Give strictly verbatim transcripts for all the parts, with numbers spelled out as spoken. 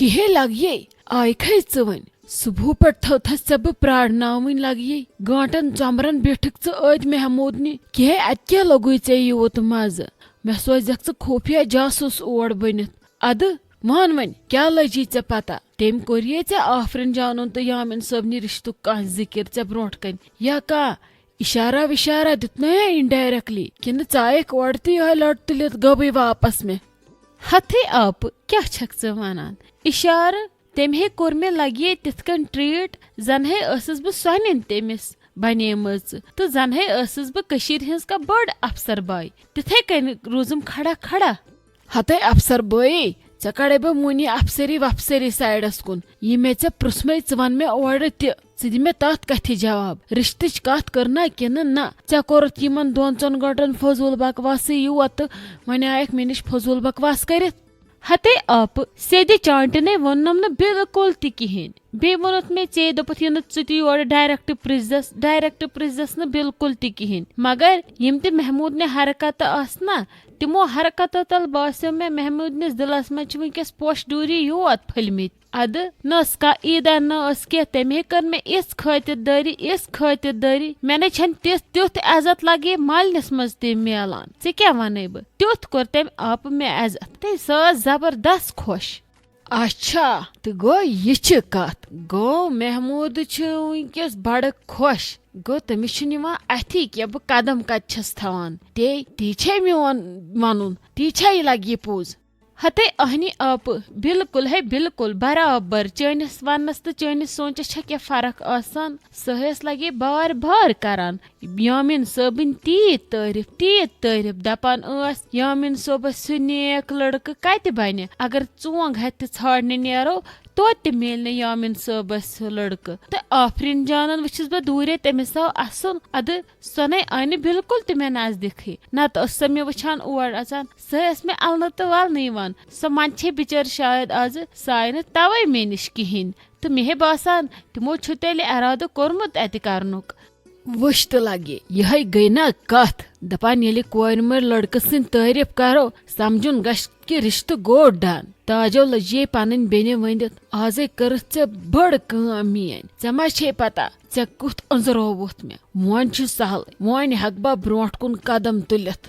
تِہے لگیے، آیکھے ژٕ وۄنۍ۔ صبحو پٮ۪ٹھ تھٲوتھس ژےٚ بہٕ پرٛارناوٕنۍ لگیے۔ گٲنٹن ژۄمرن بیٖٹھٕکھ ژٕ أتھۍ محمودنہِ۔ کِہے، اتہِ کیٛاہ لوٚگُے ژےٚ یوٗت مزٕ؟ مےٚ سوزکھ ژٕ خُفیہ جاسوٗس اور بٔنِتھ۔ ادٕ وَن وۄنۍ، کیٛاہ لٔجی ژےٚ پتہ؟ تٔمۍ کوٚریے ژےٚ آفرین جانُن تہٕ یامین صٲبنہِ رِشتُک کانٛہہ ذِکِر ژےٚ برونٛٹھ کنہِ؟ یا کانٛہہ اشارہ وشارہ دیُتنَے indirectly؟ کِنہٕ ژایکھ اورٕ تہِ یِہوٚے لَٹ تُلِتھ گٔبٕے واپس مےٚ؟ ہتھٕے آپہٕ، کیٛاہ چھکھ ژٕ ونان؟ اشارٕ؟ تٔمۍ ہے کوٚر مےٚ لگیے تِتھ کٔنۍ treat، زن ہے ٲسٕس بہٕ سۄنٮ۪ن تٔمِس بنیمٕژ، تہٕ زن ہے ٲسٕس بہٕ کٔشیٖرِ ہٕنٛز کانٛہہ بٔڑ افسر باے۔ تِتھے کٔنۍ روٗزٕم کھڑا کھڑا۔ ہتے افسر بٲیی، ژےٚ کڑے بہٕ وُنی افسری وفسری سایڈس کُن۔ یہِ مےٚ ژےٚ پرژھمے، ژٕ ون مےٚ اورٕ تہِ، ژٕ دِ مےٚ تتھ کتھِ جواب۔ رشتٕچ کتھ کٔر نا کِنہٕ نہ؟ ژےٚ کوٚرُتھ یِمن دۄن ژۄن گٲنٹن فضوٗل بکواسٕے یوت تہٕ وۄنۍ آیکھ مےٚ نِش فضوٗل بکواس کٔرِتھ۔ ہتے آپہٕ، سیٚدِ چانٹہِ نے ووٚننم نہٕ بالکل تہِ کِہیٖنۍ۔ بیٚیہِ ووٚنُتھ مےٚ ژے، دوٚپُتھ، یہِ نہٕ ژٕ تہِ یورٕ direct پرٛژھزٮ۪س، direct پرٛژھزٮ۪س نہٕ بالکل تہِ کِہیٖنۍ۔ مگر یِم تہِ محمود نہِ حرکتہٕ آسہٕ نا، تِمو حرکتو تل باسیو مےٚ محمود نِس دِلس منٛز چھِ وٕنکیٚس پوشہٕ ڈوٗری یوت پھٔلۍ مٕتۍ۔ ادٕ نہ ٲس کانٛہہ عیٖدا، نہ ٲس کینٛہہ، تٔمۍ ہے کٔر مےٚ یِژھ خٲطِردٲری، یِژھ خٲطِردٲری، مےٚ نے چھَنہٕ تِژھ، تیُتھ عزت لگے مالنِس منٛز تہِ میلان۔ ژےٚ کیٛاہ وَنَے بہٕ؟ تیُتھ کوٚر تٔمۍ آپہٕ مےٚ عزت۔ تہٕ سۄ ٲس زبردست خۄش۔ اچھا، تہٕ گوٚو یہِ چھِ کتھ۔ گوٚو محمود چھُ وٕنکیٚس بڑٕ خۄش۔ گوٚو تٔمِس چھُنہٕ یِوان اَتھی کینٛہہ بہٕ قدم کتہِ چھَس تھاوان۔ تے، تی چھے میون ونُن، تی چھا یہِ لگہِ یہِ پوٚز؟ ہتے اہنی آپہٕ، بالکل ہے بالکل، برابر۔ چٲنِس وننس تہٕ چٲنِس سونچس چھےٚ کینٛہہ فرق آسان۔ سۄ ٲس لگے بار بار کران۔ یامین صٲبٕنۍ تیٖتۍ تعریف، تیٖتۍ تعریف، دپان ٲس، یامین صٲبس ہیوٗ نیک لڑکہٕ کتہِ بنہِ؟ اگر ژونگ ہتہِ تہِ ژھانڈنہِ نیرو، توتہِ تہِ میلہِ نہٕ یامین صٲبس ہیوٗ لڑکہٕ۔ تہٕ آفرین جانن وٕچھِس بہٕ دوٗرے، تٔمِس آو اسُن۔ ادٕ سۄ نے آیہِ نہٕ بالکل تہِ مےٚ نزدیٖکھٕے، نتہٕ ٲس سۄ مےٚ وٕچھان اور اژان۔ سۄ ٲس مےٚ النہٕ تہٕ ولنہٕ یِوان۔ سۄ منٛدچھے بِچٲر شاید آزٕ، سۄ آیہِ نہٕ توے مےٚ نِش کِہینۍ۔ تہٕ مےٚ ہے باسان، تِمو چھُ تیٚلہِ ارادٕ کوٚرمُت اتہِ کرنُک۔ وٕچھ تہٕ لگے، یِہے گٔے نا کتھ۔ دپان ییٚلہِ کورِ مٲلۍ لڑکہٕ سٕنٛدۍ تعریف کرو، سمجھُن گژھِ کہِ رشتہٕ گوٚو ڈن۔ تاجو لٔجے پنٕنۍ بیٚنہِ ؤنِتھ، "آزے کٔرٕتھ ژےٚ بٔڑ کٲم میٲنۍ۔ ژےٚ ما چھے پتہ ژےٚ کیُتھ أنٛزرووُتھ مےٚ؟ وۄنۍ چھُ سہلٕے، وۄنۍ ہٮ۪کہٕ بہٕ برونٛٹھ کُن قدم تُلِتھ۔"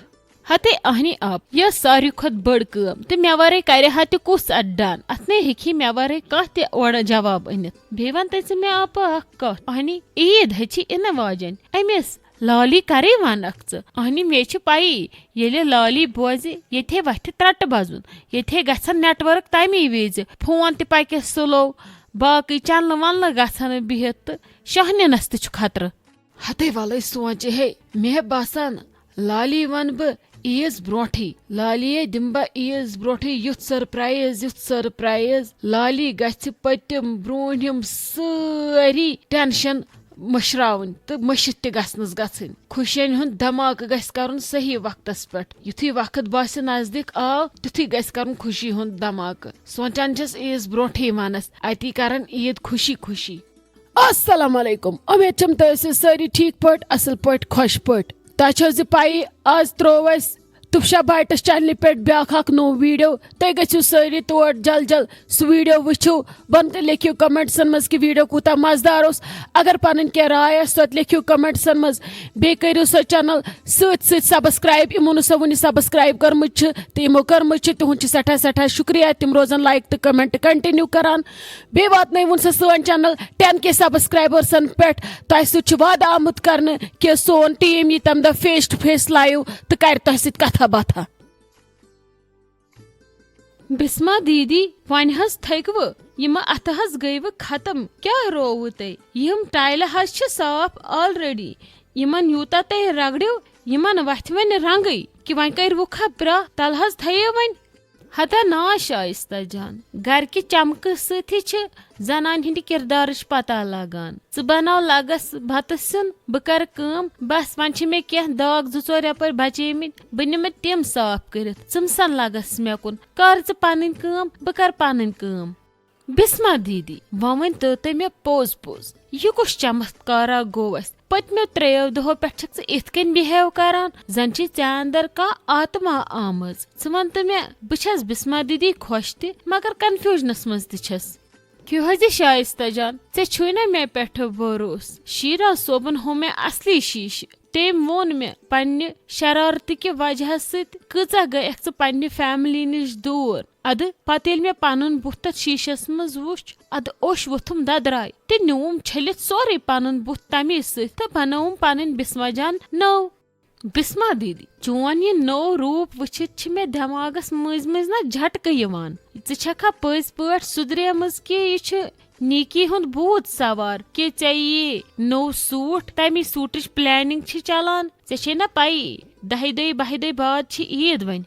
ہتے اہنی آپ، یہِ ٲس ساروی کھۄتہٕ بٔڑ کٲم، تہٕ مےٚ ورٲے کرِ ہا تہِ کُس اتھ ڈن؟ اتھ نے ہیٚکہِ ہے مےٚ ورٲے کانٛہہ تہِ اورٕ جواب أنِتھ۔ بیٚیہِ ون تہٕ ژٕ مےٚ آپہٕ اکھ کتھ، اہنی، عیٖد ہے چھِ ینہٕ واجٮ۪ن، أمِس لالی کرے ونکھ ژٕ؟ اہنی، مےٚ چھِ پیی، ییٚلہِ لالی بوزِ، ییٚتہِ ہے وتھِ ترٹہٕ بزُن، ییٚتہِ ہے گژھن network تمی وِزِ، فون تہِ پکہِ slow، باقٕے چنلہٕ ونلہٕ گژھن نہٕ بِہِتھ تہٕ شاہنینس تہِ چھُ خطرٕ۔ ہتے ولے سونچہِ ہے، مےٚ باسان، لالی ونہٕ بہٕ عیٖز برونٹھٕے، لالیے دِمہٕ بہٕ عیٖز برونٹھٕے یُتھ surprise، یُتھ surprise، لالی گژھِ پٔتِم برونٹھِم سٲری tension مٔشراوٕنۍ تہٕ مٔشِتھ تہِ گژھنَس گژھٕنۍ۔ خوشین ہُنٛد دھماکہٕ گژھِ کرُن صحیح وقتس پٮ۪ٹھ۔ یُتھُے وقت باسہِ نزدیٖک آو، تیُتھُے گژھِ کرُن خوشی ہُنٛد دھماکہٕ۔ سونچان چھَس عیٖز برونٹھٕے ونس، اتی کرن عیٖد خوشی خوشی۔ السلام علیکم، امید چھم تُہۍ ٲسِو سٲری ٹھیک پٲٹھۍ، اصل پٲٹھۍ، خۄش پٲٹھۍ۔ تۄہہِ چھو زِ پَیی، آز ترٛوو اَسہِ تُفشا بایٹس چینلہِ پٮ۪ٹھ بیٛاکھ اکھ نوٚو video۔ تُہۍ گٔژھِو سٲری تور جل جل سُہ video وٕچھِو۔ بۄنہٕ تہِ لیکھِو commentسن منٛز کہِ video کوٗتاہ مزٕدار اوس۔ اگر پنٕنۍ کینٛہہ راے آسہِ، سۄ تہِ لیکھِو commentسن منٛز۔ بیٚیہِ کٔرِو سۄ channel سۭتۍ سۭتۍ subscribe۔ یِمو نہٕ سۄ وُنہِ subscribe کٔرمٕژ چھِ تہٕ یِمو کٔرمٕژ چھِ، تِہُنٛد چھِ سٮ۪ٹھاہ سٮ۪ٹھاہ شُکریہ۔ تِم روزن like تہٕ comment continue کران۔ بیٚیہِ واتنٲیوُن سا سٲنۍ channel ten K subscribersن پٮ۪ٹھ۔ تۄہہِ سۭتۍ چھُ وعدٕ آمُت کرنہٕ کہِ سون team یی تَمہِ دۄہ face to face live تہٕ کرِ تۄہہِ سۭتۍ کتھا باتھا۔ بسمہ دیدی، وۄنۍ حظ تھٔکوٕ، یِمہٕ اتھٕ حظ گٔیوٕ ختم۔ کیٛاہ رووٕ تۄہہِ؟ یِم ٹایلہٕ حظ چھِ صاف already۔ یِمن یوٗتاہ تۄہہِ رگڑِو، یِمن وتھِ وۄنۍ رنگٕے۔ کہِ وۄنۍ کٔرۍوُکھا برٛاہ؟ تلہٕ حظ تھٲیِو وۄنۍ۔ ہتا نا شائستہ جان، گرِ کہِ چمکہٕ سۭتی چھِ زنانہِ ہٕنٛدِ کردارٕچ پتہ لگان۔ ژٕ بناو لگس بتہٕ سیُن، بہٕ کرٕ کٲم۔ بس وۄنۍ چھِ مےٚ کینٛہہ داغ زٕ ژور یپٲرۍ بچیمٕتۍ، بہٕ نِمہٕ تِم صاف کٔرِتھ۔ ژٕ مہٕ سن لگس مےٚ کُن، کر ژٕ پنٕنۍ کٲم، بہٕ کرٕ پنٕنۍ کٲم۔ بسمہ دیدی، وۄنۍ ؤنۍ تو تُہۍ مےٚ پوٚز پوٚز، یہِ کُس چمتکارا گوٚو اَسہِ؟ پٔتمیو ترٛیٚیو دۄہو پٮ۪ٹھ چھَکھ ژٕ اِتھ کٔنۍ بِہیو کران، زَن چھِ ژےٚ اندر کانٛہہ آتما آمٕژ۔ ژٕ وَن تہٕ مےٚ، بہٕ چھَس بسمہ دیدی خۄش تہِ، مگر کنفیوژنس منٛز تہِ چھَس۔ کیٛاہ حظ یہِ شائستہ جان، ژےٚ چھُے نہ مےٚ پٮ۪ٹھ بھروسہٕ؟ شیراز صٲبن ہوو مےٚ اصلی شیشہٕ۔ تٔمۍ ووٚن مےٚ، پننہِ شرارتہٕ کہِ وجہ سۭتۍ کۭژاہ گٔیکھ ژٕ پننہِ فیملی نِش دوٗر۔ ادٕ پتہٕ ییٚلہِ مےٚ پنُن بُتھ تتھ شیشس منٛز وُچھ، ادٕ اوٚش ووٚتھُم ددراے تہٕ نیوٗم چھٔلِتھ سورُے پنُن بُتھ تمی سۭتۍ تہٕ بنٲوٕم پنٕنۍ بسمہ جان نٔو۔ بسمہ دیدی، چون یہِ نوٚو روٗپ وٕچھِتھ چھِ مےٚ دٮ۪ماغس مٔنٛزۍ مٔنٛزۍ نہ جھٹکہٕ یِوان۔ ژٕ چھکھا پٔزۍ پٲٹھۍ سُدریمٕژ کہِ یہِ چھُ نیکی ہُنٛد بھوٗت سوار کہِ ژےٚ یی نوٚو سوٗٹ، تمی سوٗٹٕچ پلاننگ چھِ چلان؟ ژےٚ چھے نہ پیی، دہہِ دۄہہِ بہہِ دۄہہِ بعد چھِ عیٖد وۄنۍ۔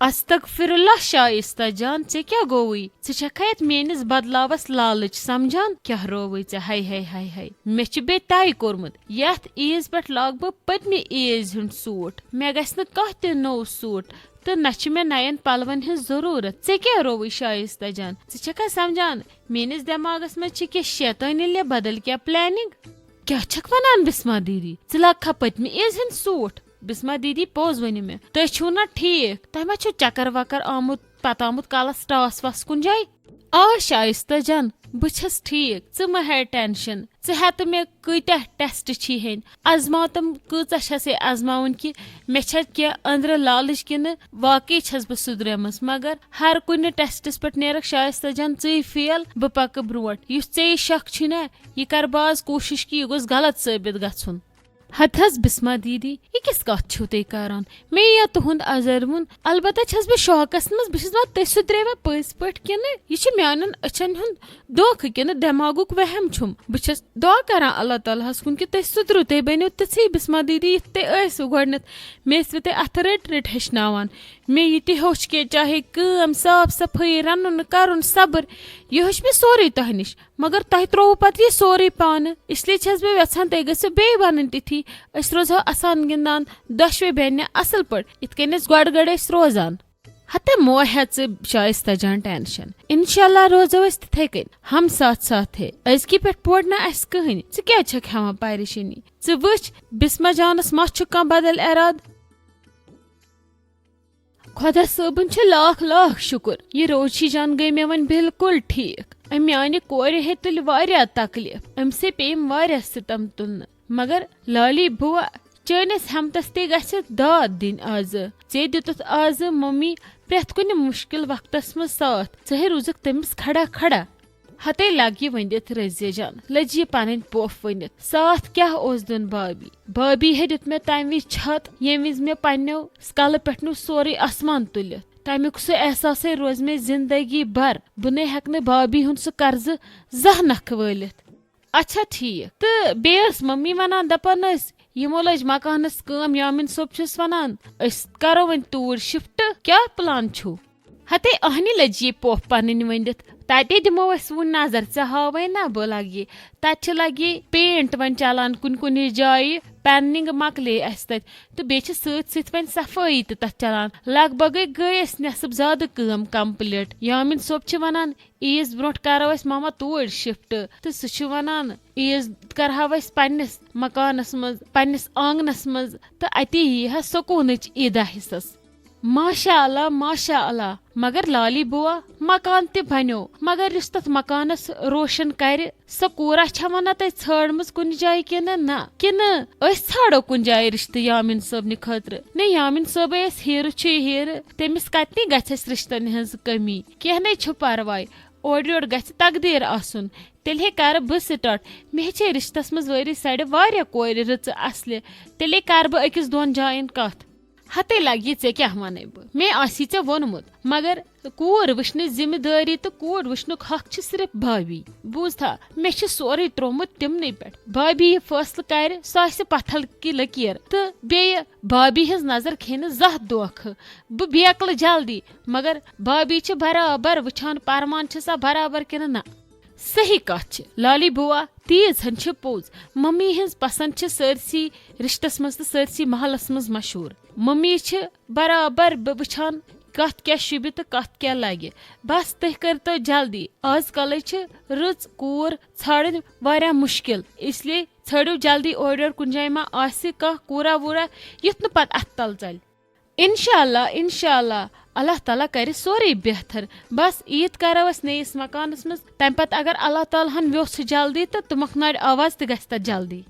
استغفر اللہ شائستہ جان، ژےٚ کیٛاہ گوٚوُے؟ ژٕ چھکھا یتھ میٲنِس بدلاوس لالٕچ سمجھان؟ کیٛاہ رووُے ژےٚ؟ ہاے ہاے ہاے ہاے، مےٚ چھُ بیٚیہِ طے کوٚرمُت، یتھ عیٖز پٮ۪ٹھ لاگہٕ بہٕ پٔتمہِ عیٖز ہُنٛد سوٗٹ۔ مےٚ گژھِ نہٕ کانٛہہ تہِ نوٚو سوٗٹ، تہٕ نہ چھِ مےٚ نین پلون ہٕنٛز ضروٗرت۔ ژےٚ کیٛاہ رووُے شائستہ جان؟ ژٕ چھکھا سمجھان، میٲنِس دٮ۪ماغس منٛز چھِ کینٛہہ شیطٲنی لے بدل کینٛہہ پلاننگ؟ کیٛاہ چھکھ ونان بسمہ دیدی؟ ژٕ لاگکھا پٔتمہِ عیٖز ہُنٛد سوٗٹ؟ بسمہ دیدی، پوٚز ؤنِو مےٚ، تُہۍ چھِو نہ ٹھیٖک؟ تۄہہِ ما چھُو چکر وکر آمُت، پتہٕ آمُت کلس ٹاس واس کُنہِ جایہِ؟ آ شائستہ جان، بہٕ چھَس ٹھیٖک، ژٕ مہ ہے ٹینشن۔ ژٕ ہٮ۪تہٕ مےٚ کۭتیاہ ٹیسٹ چھی ہیٚنۍ، ازماتم کۭژاہ چھسے ازماوٕنۍ کہِ مےٚ چھا کینٛہہ أنٛدرٕ لالٕچ کِنہٕ واقعی چھس بہٕ سُدریمٕژ، مگر ہر کُنہِ ٹیسٹس پٮ۪ٹھ نیرکھ شائستہ جان ژٕے فیل، بہٕ پکہٕ برونٛٹھ۔ یُس ژےٚ یہِ شک چھُے نا، یہِ کر بہٕ آز کوٗشش کہِ یہِ گوٚژھ غلط ثٲبت گژھُن۔ ہتہٕ حظ بسمہ دیدی، یہِ کِژھ کتھ چھِو تُہۍ کران؟ مےٚ یِیا تُہُنٛد ازر وُن، البتہ چھَس بہٕ شوقس منٛز، بہٕ چھَس دپان تُہۍ سُدریوا پٔزۍ پٲٹھۍ کِنہٕ یہِ چھِ میانٮ۪ن أچھن ہُنٛد دھوکہٕ کِنہٕ دٮ۪ماغُک وہم چھُم؟ بہٕ چھَس دعا کران اللہ تعالیٰ ہس کُن کہِ تُہۍ سُدرِو، تُہۍ بٔنِو تِژھٕے بسمہ دیدی یِتھ تُہۍ ٲسِو گۄڈٕنٮ۪تھ۔ مےٚ ٲسوٕ تُہۍ اتھٕ رٔٹۍ رٔٹۍ ہیٚچھناوان۔ مےٚ یہِ تہِ ہیوٚچھ کہِ چاہے کٲم، صاف صفٲیی، رنُن کرُن، صبر، یہِ ہیوٚچھ مےٚ سورُے تۄہہِ نِش۔ مگر تۄہہِ ترٛووُ پتہٕ یہِ سورُے پانہٕ، اس لیے چھَس بہٕ یژھان تُہۍ گٔژھِو بیٚیہِ بنٕنۍ تِتھی۔ أسۍ روزہو اسان گِنٛدان، دۄشوے بیٚنہِ اصل پٲٹھۍ، یِتھ کٔنۍ أسۍ گۄڈٕ گۄڈٕ ٲسۍ روزان۔ ہتے مہ ہےٚ ژٕ شائستہ جان ٹینشن، انشاءاللہ روزو أسۍ تِتھے کٔنۍ، ہم ساتھ ساتھ ہے۔ أزکی پٮ۪ٹھ پوڑ نہ اسہِ کٕہٕنۍ، ژٕ کیٛازِ چھکھ ہٮ۪وان پریشٲنی؟ ژٕ وٕچھ، بسمہ جانس ما چھُ کانٛہہ بدل ارادٕ؟ خۄدا صٲبُن چھُ لاکھ لاکھ شُکُر، یہِ روشی جان گٔے مےٚ وۄنۍ بالکل ٹھیٖک۔ أمۍ میانہِ کورِ ہے تُلۍ واریاہ تکلیف، أمۍ سٕے پیٚیِم واریاہ ستم تُلنہٕ۔ مگر لالی بُوا، چٲنِس ہمتس تہِ گژھِ داد دِنۍ آزٕ۔ ژےٚ دیُتُتھ آزٕ ممی پرٛٮ۪تھ کُنہِ مُشکل وقتس منٛز ساتھ، ژٕ ہے روٗزکھ تٔمِس کھڑا کھڑا۔ ہتے لگہِ ؤنِتھ رٔزیہ جان، لٔج یہِ پنٕنۍ پوپھ ؤنِتھ۔ ساتھ کیٛاہ اوس دیُن بابی؟ بابی ہے دیُت مےٚ تمہِ وِزِ چھت، ییٚمہِ وِزِ مےٚ پننیو کلہٕ پٮ۪ٹھ نیوٗ سورُے آسمان تُلِتھ۔ تمیُک سُہ احساسے روزِ مےٚ زندگی بھر۔ بہٕ نے ہٮ۪کہٕ نہٕ بابی ہُنٛد سُہ قرضہٕ زانٛہہ نکھٕ وٲلِتھ۔ اچھا ٹھیٖک۔ تہٕ بیٚیہِ ٲس ممی ونان، دپان ٲسۍ، یِمو لٲج مکانس کٲم، یامین صٲب چھُس ونان، أسۍ کرو وۄنۍ توٗرۍ شفٹ، کیٛاہ پلان چھُو؟ ہتے اہنہِ لٔج یہِ پوپھ پنٕنۍ ؤنِتھ، تتے دِمو أسۍ وُنہِ نظر، ژےٚ ہاوے نہ بہٕ لگہِ، تتہِ چھِ لگہِ پینٹ وۄنۍ چلان کُنہِ کُنہِ جایہِ، پینلنگ مۄکلے اسہِ تتہِ، تہٕ بیٚیہِ چھِ سۭتۍ سۭتۍ وۄنۍ صفٲیی تہِ تتھ چلان۔ لگ بگے گٔے اسہِ نصف زیادٕ کٲم کمپلیٹ۔ یامین صٲب چھِ ونان، عیٖز برونٛٹھ کرو أسۍ ماما توٗرۍ شفٹ، تہٕ سُہ چھُ ونان، عیٖز کرہاو أسۍ پننِس مکانس منٛز، پننِس آنگنس منٛز، تہٕ اتی یی ہا سکوٗنٕچ عیٖدہ حصس۔ ماشاء اللہ، ماشاء اللہ۔ مگر لالی بُوا، مکان تہِ بنیو، مگر یُس تتھ مکانس روشن کرِ، سۄ کوٗرا چھا ونان تۄہہِ ژھٲنڈمٕژ کُنہِ جایہِ کِنہٕ نہ؟ کِنہٕ أسۍ ژھانڈو کُنہِ جایہِ رشتہٕ یامین صٲبنہِ خٲطرٕ؟ نہ، یامین صٲبے اَسہِ ہیرٕ چھُ ہیرٕ، تٔمِس کتہِ گژھِ اَسہِ رشتن ہٕنٛز کٔمی؟ کینٛہہ نے چھُ پرواے، اورٕ یورٕ گژھِ تقدیر آسُن۔ تیٚلہِ ہے کرٕ بہٕ سٹارٹ۔ مےٚ ہے چھے رشتس منٛز وٲری سایڈٕ واریاہ کورِ رٕژٕ اصلہِ، تیٚلے کرٕ بہٕ أکِس دۄن جاین کتھ۔ ہتے لگہِ ژےٚ کیٛاہ ونے بہٕ؟ مےٚ آسی ژےٚ ووٚنمُت، مگر کوٗر وٕچھنٕچ ذمہٕ دٲری تہٕ کوٗر وٕچھنُک حق چھُ صرف بھابھی۔ بوٗزتھا، مےٚ چھُ سورُے تروومُت تِمنٕے پٮ۪ٹھ۔ بھابھی یہِ فٲصلہٕ کرِ، سُہ آسہِ پتھل کی لکیر۔ تہٕ بیٚیہِ، بھابھی ہٕنٛز نظر کھیٚیہِ نہٕ زانٛہہ دھوکھٕ۔ بہٕ بیکلہٕ جلدی، مگر بھابھی چھِ برابر وٕچھان، پرمان چھِ سۄ برابر کِنہٕ نہ۔ صحیح کتھ چھِ، لالی بُوا، تیٖژ ہن چھِ پوٚز۔ ممی ہٕنٛز پسند چھِ سٲرسی رشتس منٛز تہٕ سٲرسی محلس منٛز مشہوٗر۔ ممی چھِ برابر بہٕ وٕچھان کتھ کیٛاہ شوٗبہِ تہٕ کتھ کیٛاہ لگہِ۔ بس تُہۍ کٔرتو جلدی، آز کلٕے چھِ رٕژ کوٗر ژھانڈٕنۍ واریاہ مُشکل، اس لیے ژھٲنڈِو جلدی اورٕ یورٕ کُنہِ جایہِ ما آسہِ کانٛہہ کوٗرا ووٗرا، یُتھ نہٕ پتہٕ اتھٕ تل ژلہِ۔ انشاءاللہ، انشاءاللہ، اللہ تعالیٰ کرِ سورُے بہتر۔ بس عیٖد کرو أسۍ نٔیِس مکانس منٛز، تمہِ پتہٕ اگر اللہ تعالیٰ ہن ویوٚژھ جلدی تہٕ تُمبکھ نارِ آواز تہِ گژھِ تتھ جلدی۔